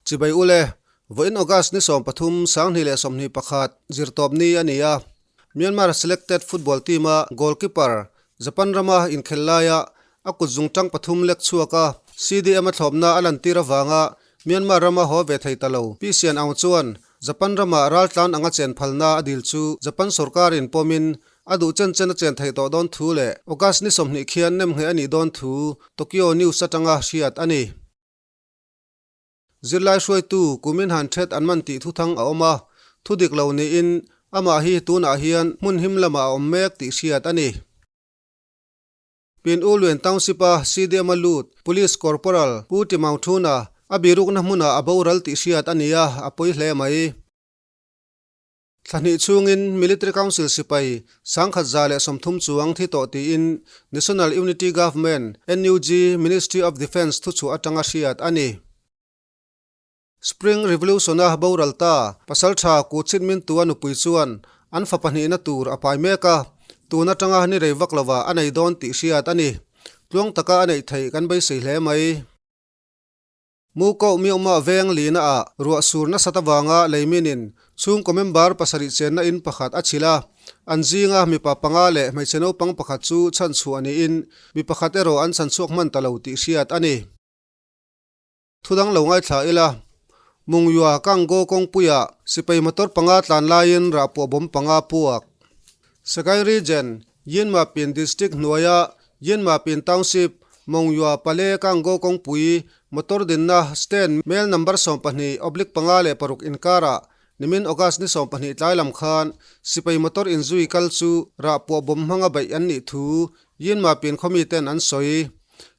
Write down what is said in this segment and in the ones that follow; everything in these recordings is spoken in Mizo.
Chibai ule, vawiin August ni 13, 2021, zirtawpni a ni a. Myanmar selected football team-a goalkeeper Japan rama inkhel laia a kut zungtang pathum lek chhuak a, CDM a thlawpna a lantir avanga Myanmar rama haw ve thei ta lo. Pi Sian Aung chuan Japan rama raltlan anga chen phalna a dil chu Japan sorkarin pawmin a duh chen chen a chen theih tawh dawn thu leh August ni 20 khian nemngheh a nih dawn thu Tokyo News atanga hriat a ni. Zirlai hruaitu kumin han ṭhet an man tih thuthang a awm a, thu dik lo niin amah hi tunah hian hmun him lamah a awm mek tih hriat a ni. Pin U Luen Township-a CDM-a lut Police Corporal Pu Timau Thuna a birukna hmunah a boral tih hriat a ni a, a pawi hle mai. Thla hnih chhungin Military Council sipai 1130 chuang thi tawh tiin National Unity Government, NUG, Ministry of Defence thuchhuah atanga hriat a ni. Spring Revolution-a boral ta pasaltha Kuchit Mintua nupui chuan an fa pahnihna tur a pai mek a, tun atanga ni rei vak lovah a nei dawn tih hriat a ni. Tluang taka a neih theih kan beisei hle mai. Mu koh miawmah veng lina ah ruah sur nasat avanga leiminin chhungkaw member pasarih chenna in pakhat a chhilh a, an zinga mipa panga leh hmeichhe naupang pakhat chu chhanchhuah niin mi pakhat erawh an chhanchhuak hman ta lo tih hriat a ni. Thudang lo ngaithla ila, Mungyua Kanggo kawngpuiah sipai motor panga tlan laiin rahpuah bomb panga puak. Sagaing Region, Yinmapin District hnuaia Yinmapin Township, Mongyua Pale Kanggo kawngpui motor dinna stand mel number 12 oblique 5 และ 6 inkarah nimin August ni 12 tlai lam khan sipai motor inzui kal chu rahpuah bomb hmanga beih an nih thu Yinmapin khawmi ten an sawi.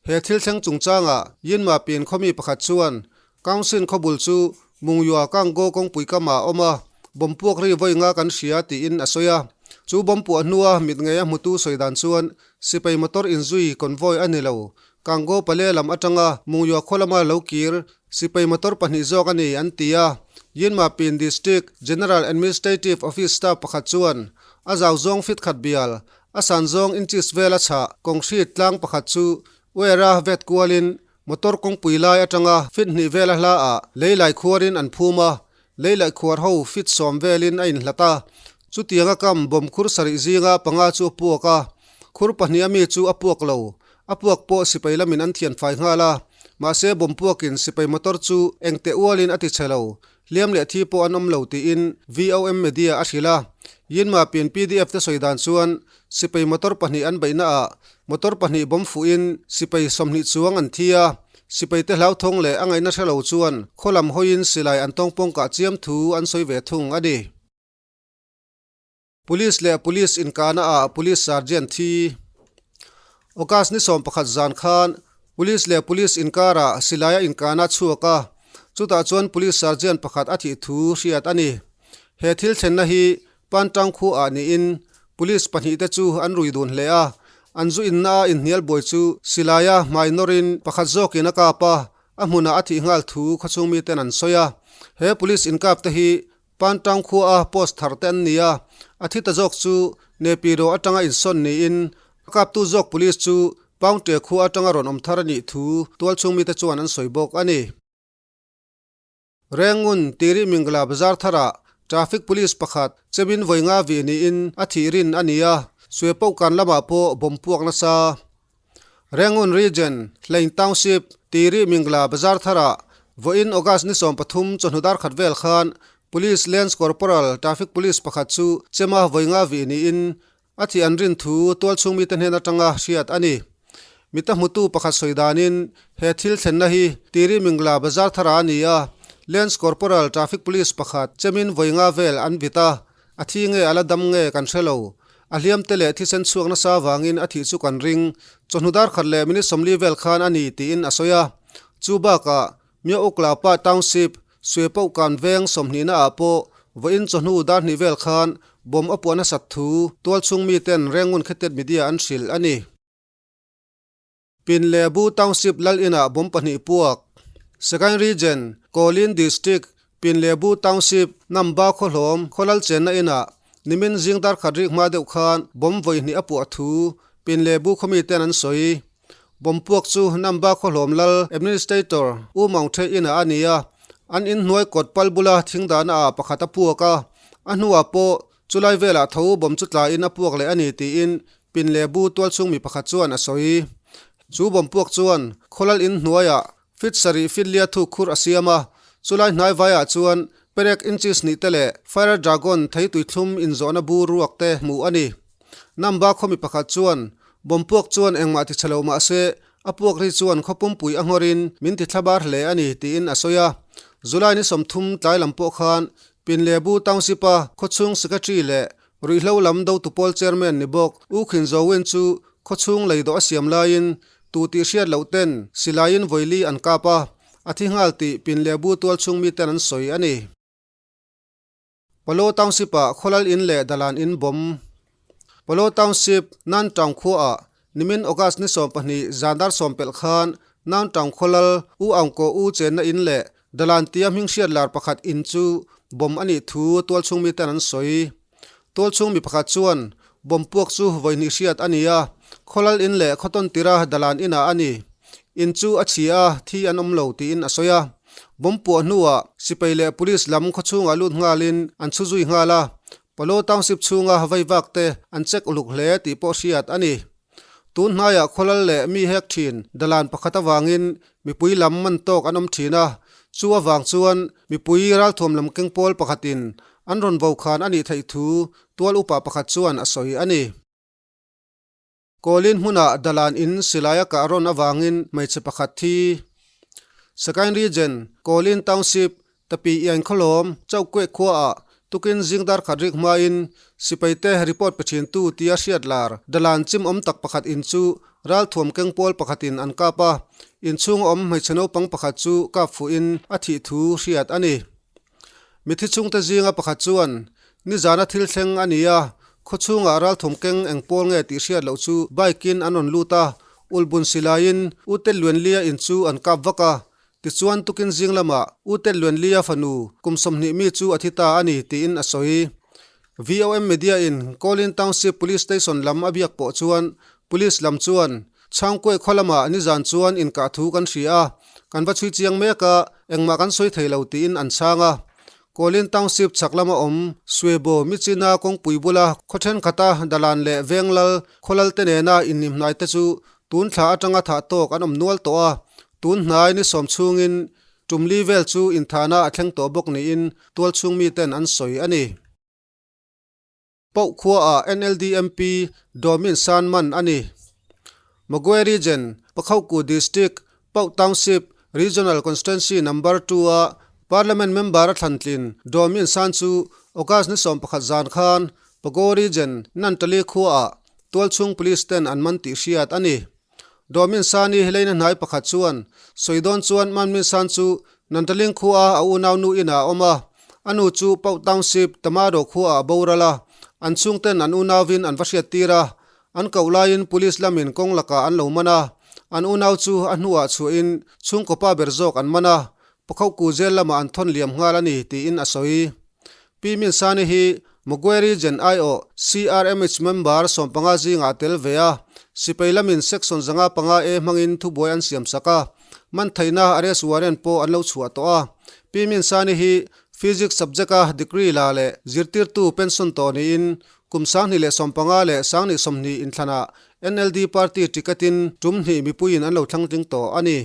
He thil thleng chungchangah Yinmapin khawmi pakhat chuan Council khawbul chu Mungyua Kanggo kawngpui kamah a awm a, bomb puak ri vawi nga kan hria tiin a sawi a. Chu bomb puah hnua mit ngei a hmutu sawi dan chuan sipai motor inzui convoy a ni lo. Kanggo pale lam atanga Mungyua khaw lama lo kir sipai motor pahnih zawk a ni an ti a. Yinmapin District General Administrative Office staff pakhat chuan a zau zawng fit khat bial, a san zawng inches vela chhah kawng hrit tlang pakhat chu wire-a vet kualin Motor kawngpui lai atanga fit hnih vela hla ah lei lai khuarin an phum a, lei laih khuar ho fit sawm velin a inhlat a. Chutianga kam bomb khur sarih zinga panga chu a puak a, khur pahnih ami chu a puak lo. A puak pawh sipai lamin an thian fai nghal a, mahse bomb puakin sipai motor chu engteh ualin a ti chhe lo. Hliam leh thi pawh an awm lo tiin VOM Media a hrilh a. Yinmapin pdf te sawi dan chuan sipai motor pahnih an beihna ah motor pahnih bomb fuhin sipai 20 chuang an thi a, sipai te hlauthawng leh a ngaihna hre lo chuan khaw lam hawiin silai an tawngpawng kah chiam thu an sawi ve thung a ni. Police leh Police inkahna ah Police Sergeant thi. August ni 11 zan khan Police leh Police inkarah silai a inkahna a chhuak a, chutah chuan Police Sergeant pakhat a thih thu hriat a ni. He thil thlenna hi Pantang khu ah niin Police pahnih te chu an rui dun hle a, an zu inna a inhnial buai chu silai a hmai nawrin pakhat zawkin a kap a, a hmunah a thih nghal thu khawchhung miten an sawi a. He Police inkap te hi Pantang khua a post thar te an ni a, a thi ta zawk chu Nepiro atanga insawn niin a kaptu zawk Police chu Paungte khua atanga rawn awm thar a nih thu tualchhung mite chuan an sawi bawk a ni. Rengun, Tiri Mingla bazar tharah Traffic Police pakhat chemin vawi nga vih niin a thih rin a ni a, Sue Pokan lamah pawh bomb puak nasa. Rengun Region, Hlaing Township, Tiri Mingla bazar tharah vawiin August ni 13 chawhnu dar khat vel khan Police Lance Corporal Traffic Police pakhat chu chema vawi nga vih niin a thih an rin thu tualchhung mite hnen atanga hriat a ni. Mita hmutu pakhat sawi danin he thil thlenna hi Tiri Mingla bazar thara a ni a, Lance Corporal Traffic Police pakhat chemin vawi nga vel an vit a, a thi nge a la dam nge kan hre lo. A hliam te leh thisen chhuak nasa avangin a thih chu kan ring. Chawhnu dar khat leh minute 40 vel khan a ni tiin a sawi a. Chu bakah Mya Ukla Pa Township, Sue Poh Kan veng 20 na ah pawh vawiin chawhnu dar hnih vel khan bomb a puah nasat thu tualchhung miten Rengun Khetet Media an hrilh a ni. Pinlebu Township lal inah bomb pahnih puak. Sagaing Region, Kawlin District, Pinlebu Township, Namba khawhlawm khawlal chenna inah nimin zing dar khat rik hma deuh khan bomb vawi hnih a puah thu Pinlebu khawmi ten an sawi. Bomb puak chu Namba khawhlawm lal Administrator U Maung Hthe inah a ni a. An inhnuai kawt pal bula thing dahna ah pakhat a puak a, a hnuah pawh chulai velah tho bawm chu tlaiin a puak leh a ni tiin pin leh bu tualchhung mi pakhat chuan a sawi. Chu bawm puak chuan khawlal inhnuaiah Feet sarih feet lia thuk khur a siam a, chulai hnai vaiah chuan perek inches hnih te leh Fire Dragon thei tuithlum inzawhna bur ruak te hmuh a ni. Namba khaw mi pakhat chuan bomb puak chuan engmah ti chhe lo mah se a puak ri chuan khaw pumpui a nghawrin min ti thlabar hle a ni tiin a sawi a. July ni 30 tlai lam pawh khan Pinlebu Township-a khawchhung Secretary leh Ruihhlo lam dotu pawl chairman ni bawk U Khin Zawin chu khawchhung lei dawh a siam laiin tu tih hriat loh ten silaiin vawili an kap a, a thi nghal tih Pinlebu tualchhung miten an sawi a ni. Palo Township-ah khawlal in leh dalan in bawm Palo Township, Nan Town khuaah nimin August ni 12 zandar sawm pelh khan Nan Town khawlal U Aung Kaw U chenna in leh dalan tia hming hriat lar pakhat in chu bawm a nih thu tualchhung miten an sawi. Tualchhung mi pakhat chuan bawm puak chu vawihnih hriat a ni a, khawlal in leh khawtawn tira dalan inah a ni. In chu a chhia a, thi an awm lo tiin a sawi a. Bawm puah hnuah sipai leh police lam khawchhungah lut nghalin an chhu zui nghal a, Palo Township chhunga vei vak te an check uluk hle tih pawh hriat a ni. Tun hnaiah khawlal leh mi hek thin dalan pakhat avangin mipui lam man tawk an awm thin a, chu avang chuan mipui ralthuam lam keng pawl pakhatin an rawn vo khan a nih theih thu tual upa pakhat chuan a sawi a ni. Kawlin hmunah dalan in silai a kah rawn avangin hmeichhe pakhat thi. Sagaing Region, Kawlin Township, Tapi Iang Khawlawm, Chauhkueh khuaah tukin zingdar khat rik hmain sipaite report pe thintu tia hriat lar dalan chim awm tak pakhat in chu ralthuam keng pawl pakhatin an kap a, inchhung a awm hmeichhe naupang pakhat chu kap fuhin a thih thu hriat a ni. Mithi chhungte zinga pakhat chuan, Nizana thil thleng a ni a, khawchhungah ralthawm keng eng pawl nge tih hriat loh chu bike-in an rawn lut a, ulhbun silaiin U Tet Luanlia in chu an kap vak a, tichuan tukin zing lamah U Tet Luanlia fanu kum 20 mi chu a thi ta a ni tiin a sawi. VOM Media-in Kawlin Township Police Station lam a biak pawh chuan Police lam chuan Chhangkuai khaw lamah nizan chuan inkah thu kan hria a, kan va chhui chiang mek a, engmah kan sawi thei lo tiin an chhang a. Kawlin Township chhak lama awm Suebo Michina kawngpui bula khaw thenkhat-a Dalan leh Venglal khawlal te nena innimhnai te chu tun thla atanga thah tawk an awm nual tawh a, tun hnai ni sawm chhungin tumli vel chu inthahna a thleng tawh bawk niin tualchhung miten an sawi a ni. Poh khuaah NLD MP Domin San man a ni. Magwe Region, Pakhoku District, Poh Township, Regional Constituency Number Two-a Parliament Member a thlantlin Domin San chu August ni 11 zan khan Pago Region, Nantali khuaah tualchhung Police ten an man tih hriat a ni. Domin Sani leina hnai pakhat chuan sawi dawn chuan Manmin San chu Nantaling khua a unau nu inah a awm a, a nu chu Pauh Township, Tamado khuaah a boral a, an chhungten an unauvin an va hriattir a, an koh laiin Police lamin kawng lakah an lo man a, an unau chu a hnuah chhuahin chhungkaw pa ber zawk an man a, Pakhohku jail lamah an thawn liam nghal a ni tiin a sawi. Pi Min Sani hi Magwe Region aiawh CRMH member 15 zingah a tel ve a, sipai lamin Section 505 A hmangin thubuai an siam sak a, man theihna arrest warrant pawh an lo chhuah tawh a. Pi Min Sani hi Physics subject-a degree la leh zirtirtu pension tawh niin kum 2015 leh 2020 inthlanah NLD party ticket-in tum hnih mipuiin an lo thlangtling tawh a ni.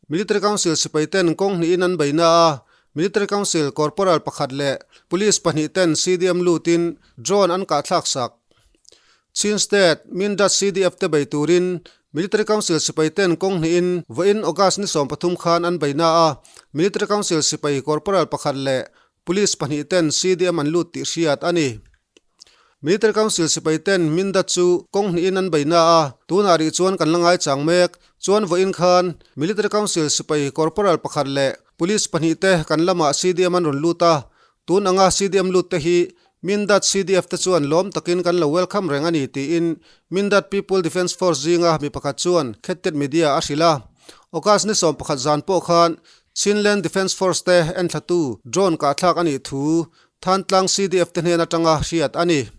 Military Council sipai ten kawng hnihin an beina a, Military Council Corporal pakhat leh Police pahnih ten CDM lutin drone an kahthlak sak. Chin State, Mindat CDF te bei turin Military Council sipai ten kawng hnihin vawiin August ni 13 khan an beina a, Military Council sipai Corporal pakhat leh Police pahnih ten CDM an lut tih hriat a ni. Military Council sipai ten Mindat chu kawng hnihin an beina a, tunah rih chuan kan la ngaichang mek. Chuan vawiin khan Military Council sipai Corporal pakhat leh Police pahnih te kan lamah CDM an rawn lut a, tun anga CDM lut te hi Mindat CDF te chuan lawm takin kan lo welcome reng a ni tiin Mindat People Defence Force zinga mi pakhat chuan Khettet Media a hrilh a. August ni 11 zan pawh khan Chinland Defence Force te enthlatu drone kahthlak a nih thu Thantlang CDF te hnen atanga hriat a ni.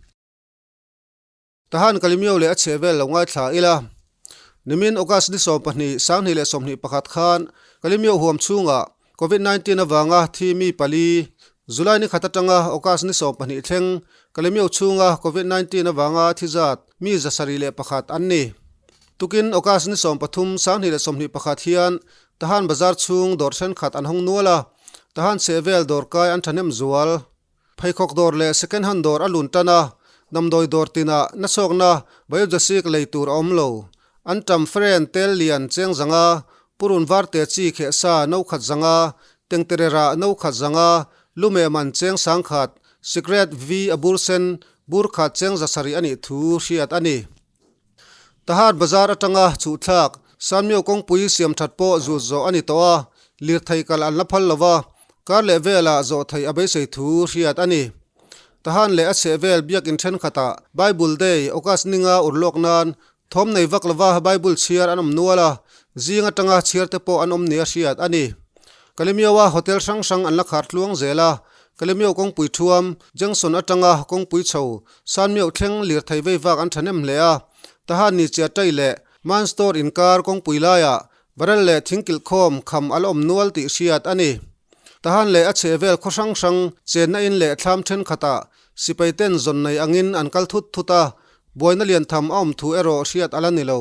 Tahan Kalimio leh a chheh vel lo ngaithla ila. Nimin August ni 12, 2021 khan Kalimio huam chhungah. Covid 19 avanga thi mi pali, July ni khat atanga August ni 12 thleng Kalemyo chhunga Covid 19 avanga thi zat mi 71 an ni. Tukin August ni 13 2021 hian Tahan bazar chhung dawr thenkhat an hawng nual a, Tahan chhehvel dawrkai an thahnem zual. Pheikhawk dawr leh second hand dawr a lun tan a, damdawi dawr tinah nachhawkna Biogesic lei tur a awm lo. An tam friend tel lian cheng zanga, purun var te chi kheh sa no khat zanga, tengterera no khat zanga, lumeh man cheng sang khat, Secret V a bur sen bur khat cheng 700 a nih thu hriat a ni. Tahan bazar atanga chhuhthlak Sanmio kawngpui siam that pawh zut zawh a ni tawh a, lirthei kal an la phal lo va, kar leh velah zawh theih a beisei thu hriat a ni. Tahan leh a chheh vel biakin thenkhatah Bible Day, August ninga urlawk nan thawm nei vak lova Bible chhiar an awm nual a, zing atanga chhiar te pawh an awm nia hriat a ni. Kalemioa hotel hrang hrang an la khar tluang zel a, Kalemio kawngpui thuam, Junction atanga kawngpui chho Sanmio thleng lirthei vei vak an thahnem hle a, Tahan ni chia tai leh Man Store inkar kawngpui laiah barrel leh thingkilh khawm kham a la awm nual tih hriat a ni. Tahan leh a chhehvel khaw hrang hrang chenna in leh thlam thenkhatah sipai ten zawn nei angin an kal thut thut a, buaina lian tham a awm thu erawh hriat a la ni lo.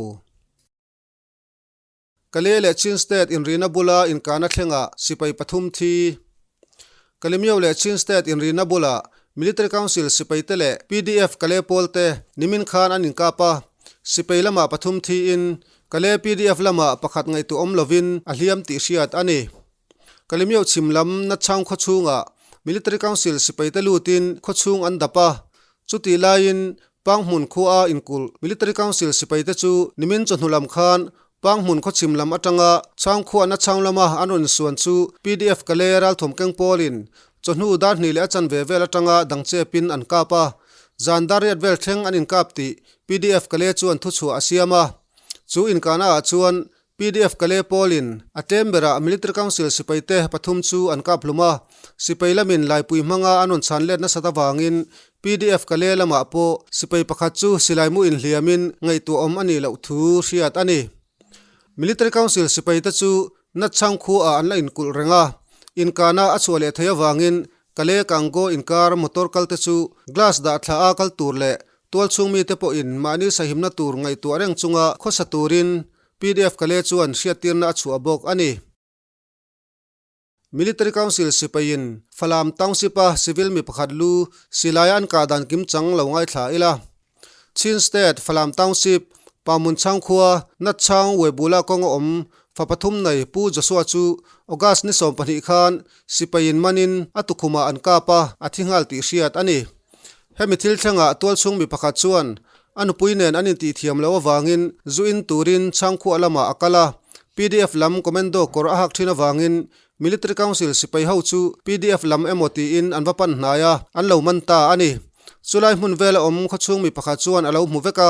Kale leh Chin State inrina bula inkahna thlengah sipai pathum thi. Kalemyo leh Chin State inrina bula Military Council sipaite leh pdf Kale pawlte nimin khan an inkap a, sipai lamah pathum thiin Kale pdf lamah pakhat ngaihtuah awm lovin a hliam tih hriat a ni. Kalemyo chhim lam Natchang khaw chhungah Military Council sipaite lutin khaw chhung an dap a, chutih laiin Panghmun khua inkulh Military Council sipaite chu nimin chawhnu lam khan Panghmun khaw chhim lam atanga Chhangkhuahna chhang lama an rawn insuan chu pdf Kale ralthawm keng pawlin chawhnu dar hnih leh a chanve vel atanga dang chepin an kap a, zan dar riat vel thleng an inkap tih pdf Kale chuan thuchhuah a siam a. Chu inkahna ah chuan Pdf Kale pawlin a tlem berah Military Council sipaite pathum chu an kap hlum a, sipai lamin laipui hmanga an rawn chhan let nasat avangin pdf Kale lamah pawh sipai pakhat chu silai mu inhliamin ngaihtuah awm a nih loh thu hriat a ni. Military Council sipaite chu Natchang khuaah an la inkulh reng a, inkahna a chhuah leh theih avangin Kale Kango inkar motor kalte chu glass dah thla a kal tur leh Tualchhung mite pawhin mahni sahimna tur ngaihtuah reng chunga khawsa turin pdf Kale chuan hriattirna a chhuah bawk a ni. Military Council sipaiin Falam Township-a civil mi pakhat lu silaia an kah dan kim chang lo ngaithla ila. Chin State, Falam Township, Pamun Chhang khua, Nat Chhang Webula kawng a awm fa pathum nei Pu Joshua chu August ni 12 khan sipaiin manin a tukhumah an kap a, a thi nghal tih hriat a ni. Hemi thil thlengah tualchhung mi pakhat chuan a nupui nen an intihthiam loh avangin zu in turin chhangkhuah lamah a kal a, pdf lam commando kawr a hak thin avangin Military Council sipai ho chu pdf lam emaw tiin an va pan hnai a, an lo man ta a ni. Chulai hmun vela awm khawchhung mi pakhat chuan a lo hmu vek a,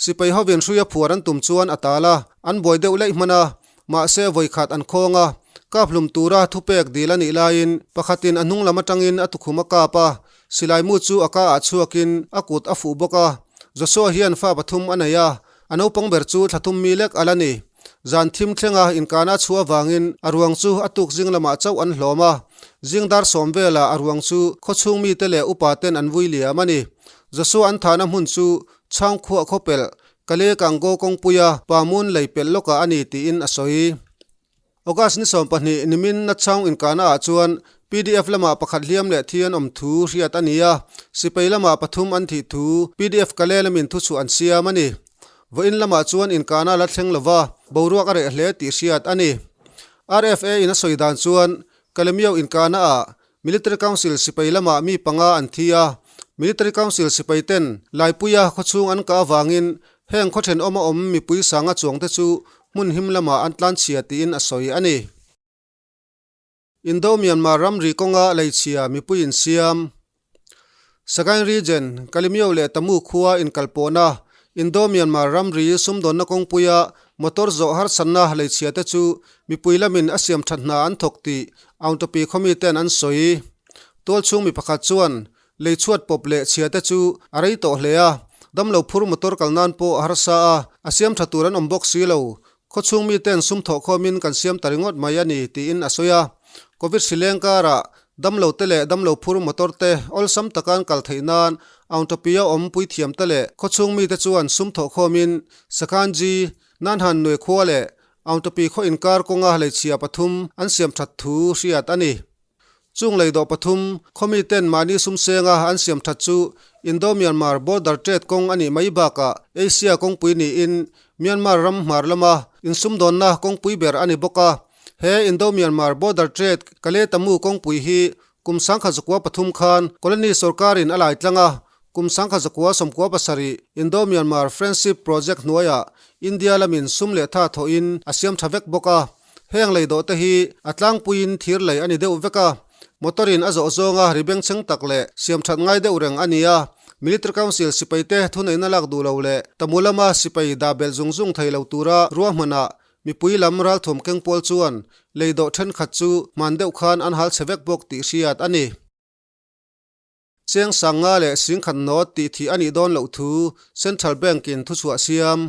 sipai hovin hruia phuar an tum chuan a tal a, an buai deuh leih hman a, Mahse vawikhat an khawng a, kap hlum tura thupek dil a nih laiin pakhatin a hnung lam atangin a tukhum a kap a, silai mu chu a ka ah chhuakin a kut a fuh bawk a. Joshua hian fa pathum a nei a, a naupang ber chu thla thum mi lek a la ni. Zan thim thlenga inkana a chhuah avangin a ruang chu a tuk zing lamah chauh an hlawm a, zing dar sawm velah a ruang chu khawchhung mite leh upa ten an vui liam a ni. Joshua an thahna hmun chu Chhangkhuah khawpelh Kale Kango kawngpuia Pamun lei pelh lawkah a ni tiin a sawi. August ni 12 nimin Natchang inkahna ah chuan pdf lamah pakhat hliam leh thi an awm thu hriat a ni a, sipai lamah pathum an thih thu pdf Kale lamin thuchhuah an siam a ni. Vawiin lamah chuan inkahna a la thleng lova, boruak a reh hle tih hriat a ni. RFA in a sawi dan chuan Kalemyo inkahna ah Military Council sipai lamah mi panga an thi a, Military Council sipai ten Laipuia khawchhung an kah avangin heng khaw thenawma awm mipui sanga chuangte chu hmun him lamah an tlanchhia tiin a sawi a ni. Indo-Myanmar ramri kawnga leichhia mipui insiam Sagaing Region, Kalemyo leh Tamu khua inkalpawhna Indo-Myanmar ramri sumdawnna kawngpuia motor zawh harsatna leichhia te chu mipui lamin a siam that hna an thawk tih Aungtapi khawmi ten an sawi. Tualchhung mi pakhat chuan leichhuat pawp leh chhia te chu a rei tawh hle a, damlo phur motor kal nan pawh a harsa a, a siam tha tur an awm bawk si lo. Khawchhung miten sum thawh khawmin kan siam ta ringawt mai a ni tiin a sawi a. Covid hrileng karah damlo te leh damlo phur motor te awlsam taka an kal theih nan Aungtapia awm puithiam te leh khawchhung mite chuan sum thawhkhawmin Sakhanji, Nanhan Nui khua leh Aungtapi khaw inkar kawnga leichhia pathum an siam that thu hriat a ni. Chung lei dawh pathum, khawmi ten mahni sumsenga an siam that chu Indo-Myanmar border trade kawng a nih mai bakah Asia kawngpui niin Myanmar ram hmar lama insumdawnna kawngpui ber a ni bawk a. He Indo-Myanmar border trade Kale-Tamu kawngpui hi kum 1903 khan colony sorkarin a lai tlang a, kum 1997 Indo-Myanmar Friendship Project hnuaiah India lamin sum leh tha thawhin a siam tha vek bawk a. Heng lei dawh te hi a tlangpuiin thir lei a ni deuh vek a, motor in a zawh zawnga ri bengchheng tak leh siam that ngai deuh reng a ni a. Military Council sipai te thuneihna lak duh lo leh tamu lama sipai dah belh zung zung thei lo tura ruahmanah mipui lam ralthuam keng pawl chuan lei dawh thenkhat chu hman deuh khan an hal chhe vek bawk tih hriat a ni. Cheng sanga leh singkhat nawt tih thih a nih dawn loh thu Central Bank in thuchhuah siam.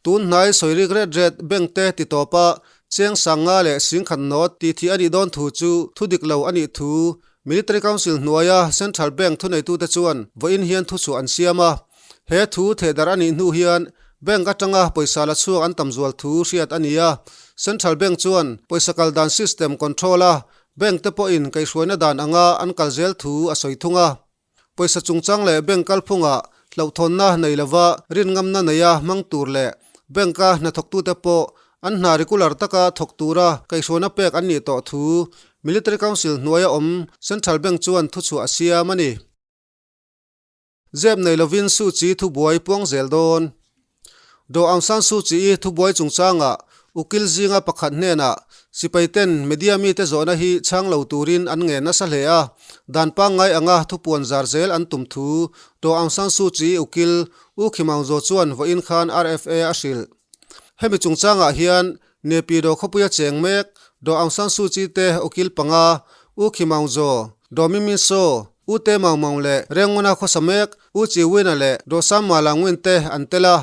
Tun hnai sawi rik ret ret bank te ti tawp a, cheng sanga leh singkhat nawt tih thih a nih dawn thu chu thu dik lo a nih thu Military Council hnuaia Central Bank thuneitute chuan vawiin hian thuchhuah an siam a. He thu thehdarh a nih hnu hian bank atanga pawisa la chhuak an tam zual thu hriat a ni a. Central Bank chuan pawisa kal dan system control a Bank te pawhin kaihhruaina dan anga an kal zel thu a sawi thung a. Pawisa chungchang leh bank kalphungah hlauhthawnna nei lova rinngamna neia hmang tur leh bank-a hnathawktute pawh an hna regular taka thawk tura kaihhruaina pek an nih tawh thu Military Council hnuaia awm Central Bank chuan thuchhuah a siam a ni. Zep nei lovin Suu Kyi thubuai puang zel dawn. Daw Aung San Suu Kyi thubuai chungchangah ukil zinga pakhat hnenah sipai ten media mite zawhna hi chhang lo turin an ngen nasa hle a, dan pangngai anga thupuan zar zel an tum thu Daw Aung San Suu Kyi ukil U Khin Maung Zaw chuan vawiin khan RFA a hrilh. Hemi chungchangah hian Naypyidaw khawpuia cheng mek Daw Aung San Suu Kyi te ukil panga U Khin Maung Zaw, Daw Min Min Saw, U Te Maung Maung leh Renguna khawsa mek U Chi Win-a leh Daw Sam Ma La Ngwin te an tel a.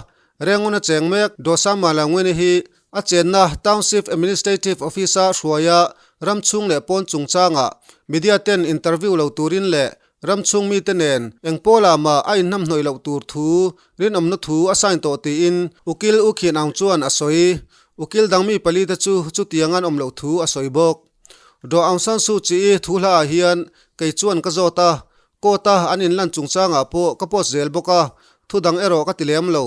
Renguna cheng mek Daw Sam Ma La Ngwin-i hi a chenna Township Administrative Office-a hruaia ram chhung leh pawn chungchangah media ten interview lo turin leh ram chhung mite nen eng pawlah mah a inhnamhnawih loh tur thu rinawmna thu a sign tawh tiin Ukil U Khin Aung chuan a sawi. Ukil dang mi pali te chu chutiang an awm loh thu a sawi bawk. Daw Aung San Suu Kyi thu hlaah hian kei chuan ka zawt a, court-a an inlan chungchangah pawh ka post zel bawk a, thu dang erawh ka ti lem lo.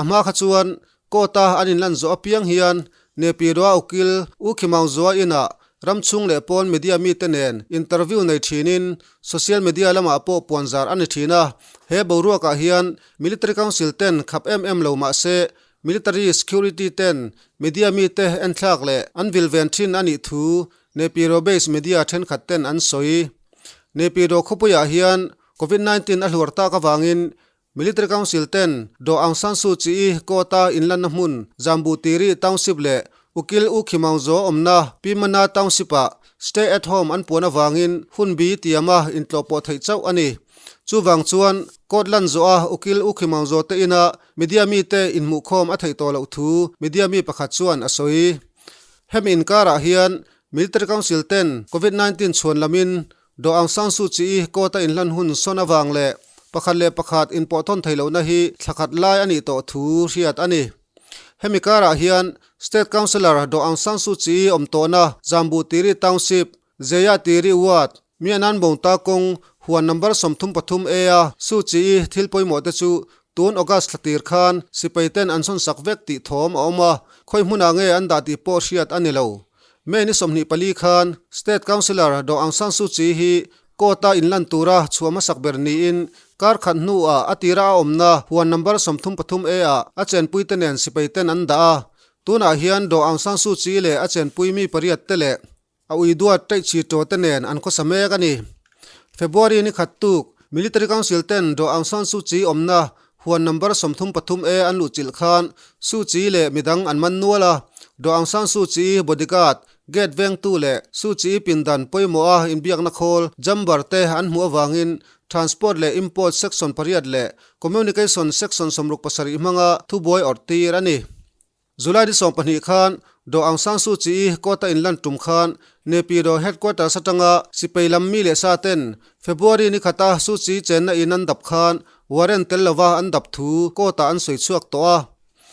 A hma kha chuan court-a an inlan zawh apiang hian Naypyidaw ukil U Khin Maung Zaw inah ram chhung leh pawn media mite nen interview nei thinin social media lamah pawh puanzar a ni thin a, he boruakah hian Military Council ten khap em em lo mah se Military security ten media mite enthlak leh an vil ven thin a nih thu Naypyidaw base media thenkhat ten an sawi. Naypyidaw khawpuiah hian Covid 19 a hluar tak avangin Military Council ten Daw Aung San Suu Kyi court-a inlanna hmun Jambu Tiri Township leh Ukil U Khin Maung Zaw awmna Pyimana Township-ah Stay at home an puan avangin hun bi tiama intlawhpawh theih chauh a ni. Chuvang chuan court lan zawha Ukil U Khin Maung Zaw te ina Media mite inhmuhkhawm a theih tawh loh thu media mi pakhat chuan a sawi. Hemi inkarah hian Military Council ten Covid 19 chhuan lamin Daw Aung San Suu Kyi court a inhlan hun sawn avang leh pakhat leh pakhat inpawhthawn theih lohna hi thla khat lai a nih tawh thu hriat a ni. Hemi karah hian State Councillor Daw Aung San Suu Kyi awm tawhna Zambu Tiri Township, Zeya Tiri Ward, Mianan Bawngta kawng huan number 33 A a Suu Kyi thil pawimawh te chu tun August thla tir khan sipai ten an sawn sak vek tih thawm a awm a, khawi hmunah nge an dah tih pawh hriat a ni lo. May ni 24 khan State Councillor Daw Aung San Suu Kyi hi court-a inlan tura chhuah hmasak ber niin kar khat hnuah a tira a awmna huan number 33 A ah a chenpui te nen sipai ten an dah a. Tunah hian Daw Aung San Suu Kyi leh a chenpui mi pariat te leh A ui duat ṭaih chi ṭaw te nen an khawsa mek a ni. February ni khat tuk, Military Council ten Daw Aung San Suu Kyi awmna huan number 33 A an luhchilh khan Suu Kyi leh midang an man nual a. Daw Aung San Suu Kyi bodyguard, gate vengtu leh Suu Kyi pindan pawimawha inbiakna khawl, jammer te an hmuh avangin Transport leh Import Section pariat leh Communication Section 67 hmanga thubuai awrh tir a ni. July ni 20 khan Daw Aung San Suu Kyi court-a inlan tum khan Naypyidaw headquarters atanga sipai lam mi leh sa ten February ni khata Suu Kyi chenna in an dap khan warrant tel lova an dap thu court-ah an sawi chhuak tawh a.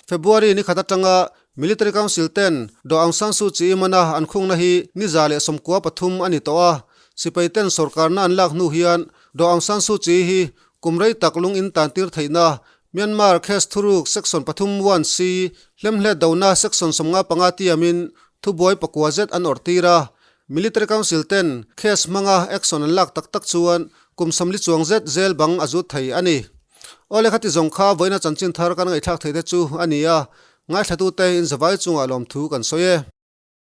February ni khat atanga Military Council ten Daw Aung San Suu Kyi mana an khungna hi ni 193 a ni tawh a. Sipai ten sorkarna an lak hnu hian Daw Aung San Suu Kyi hi kum rei tak lung in tan tir theihna Myanmar case thuruk section pathum one C hlemhle dona section 55 tiamin thubuai pakua zet an awrh tir a. Military Council ten case hmanga action an lak tak tak chuan kum 40 chuang zet zel bang a zut thei a ni. Awle khati zawng kha vawiina chanchin thar kan ngaihthlak thei te chu a ni a, ngaithlatute in zavai chungah lawmthu kan sawi e.